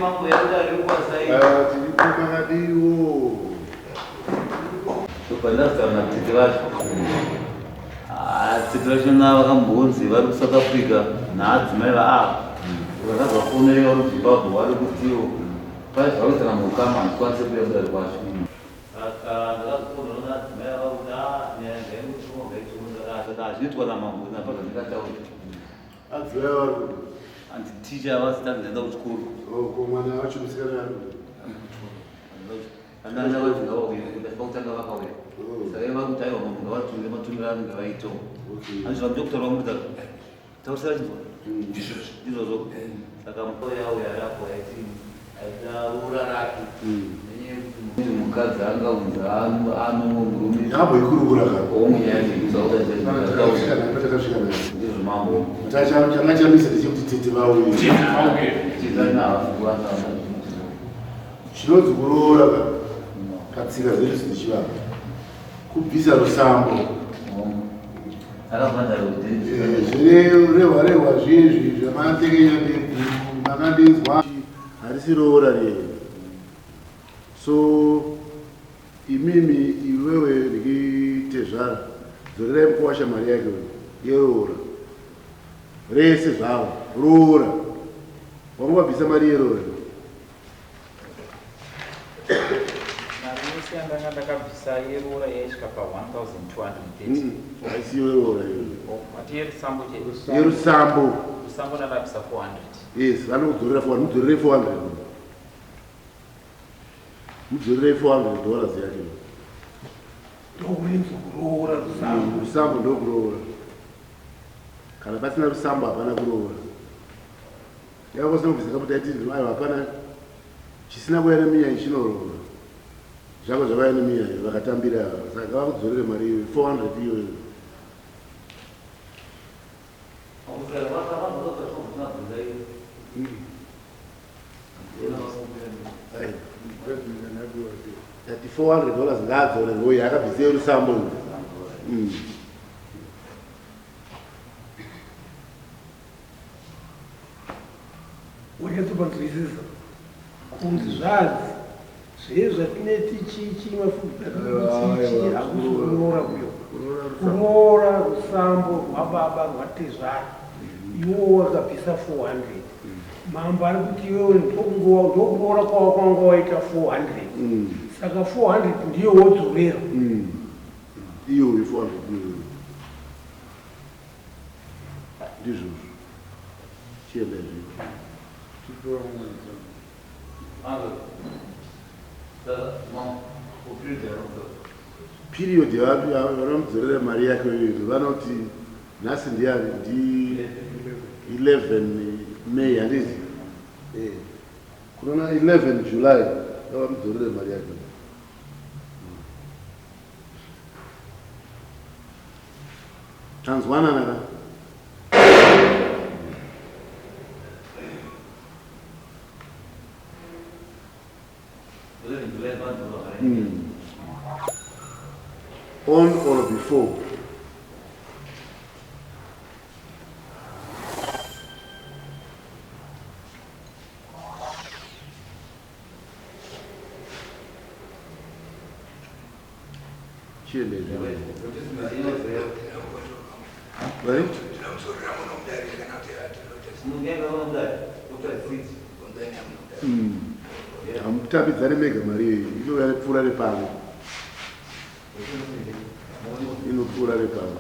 mambo yekudare kwasai. Tiripo makadiwo. Ndopandakutaura natete vacho. Ah, tete vacho na vakambonzi vari kuSouth Africa naadzimai vaava. Vakazofonera vari kuZimbabwe vari kutiwo pane zvavakuitana muukama handikwanise kuuya kudare kwacho. Saka ndakazofonera naadzimai ava kuti ah nyaya ngaingotumwa ngaitumwe ndakati hazvinoitwa namambo napa zvandikataura. Adzimai vari kupi? Anti teacher havasi tati ndaenda kuchikoro. Oh, ko mwana wacho musikana ari kupi? Andanda vacho ngavauye nekuti pakutanga vakauya. Oh. Saka ivo vakuti aiwa mambo ngavatumire matumire anenge vaitawo. Okay. Hanzi zvamuri kutaura muri kutaura. Taurisira chinzwa. Ndizvozvo. Ndizvozvo. Saka mukauya yauya yapo yaiti aida roora rake. Nenyaya yekuti mukadzi anga unzi ano murume. Yamboikurukura ka. Omwe nyaya dzekuti Takasvika nayo, takasvika nayo. ndizvo mambo. Changa chamisa ndechekuti tete vauye. Tizana havasi kuwana. Chinonzi kuroora ka patsika dzedu dzechivanhu kubvisa rusambo. Akabhadhara kuti Zvirehwa rehwa zvezvi zvamatekenya ndebvu makandinzwa harisi roora riye. So imimi iwewe ndikitezvara dzorerai mukuwasha mari yake uyu yeroora rese zvavo roora wanga wabvisa mari yeroora. Mari yese yandanga ndakabvisa yeroora yaisvika pa 1230. Haisi yeroora iyoyo. Oh, mati yerusambo chete. Yerusambo. Rusambo ndakabvisa 400. Yes, vanokudzorera 400, mudzorere 400. Mudzorere 400 dollars yake. Ndokurinzi kuroora rusambo. Rusambo ndokuroora. Kana pasina rusambo hapana kuroora. Yakakosana kubvisa kabuta iti aiwa hapana chisina kuya neminyai chinoroora. Zvako zvavaya neminyai vakatambira ava saka vakudzorere mari iyoyo 400 iyoyo. Tati 400 dollars ngaadzorerwe uyo akabvisa rusambo uyu. Unyatsopanzwisisa kunzi zvanzi zve zvatine tichichi mafuta hakusi kuroora kuyo kuroora rusambo rwababa rwatezvara iwowo wakabvisa 400 mambo ari kuti iwewe ndokuroora kwavo kwanga waita 400 saka 400 ndiyo wodzorera Iyoyo 400 iyoyo. Ndizvozvo. Chienda izvozvo. Period yavanomudzorera mari yake iyoyo vanoti nhasi ndiyani ndi 11 May handiti? Eh. Kunona 11 July ngavamudzorere mari yake. Tanzwanana ka? On or before. Chiende zve. Right? Hamutambidzane mega mari iyoyi inouya nepfuura nepano inopfuura nepano.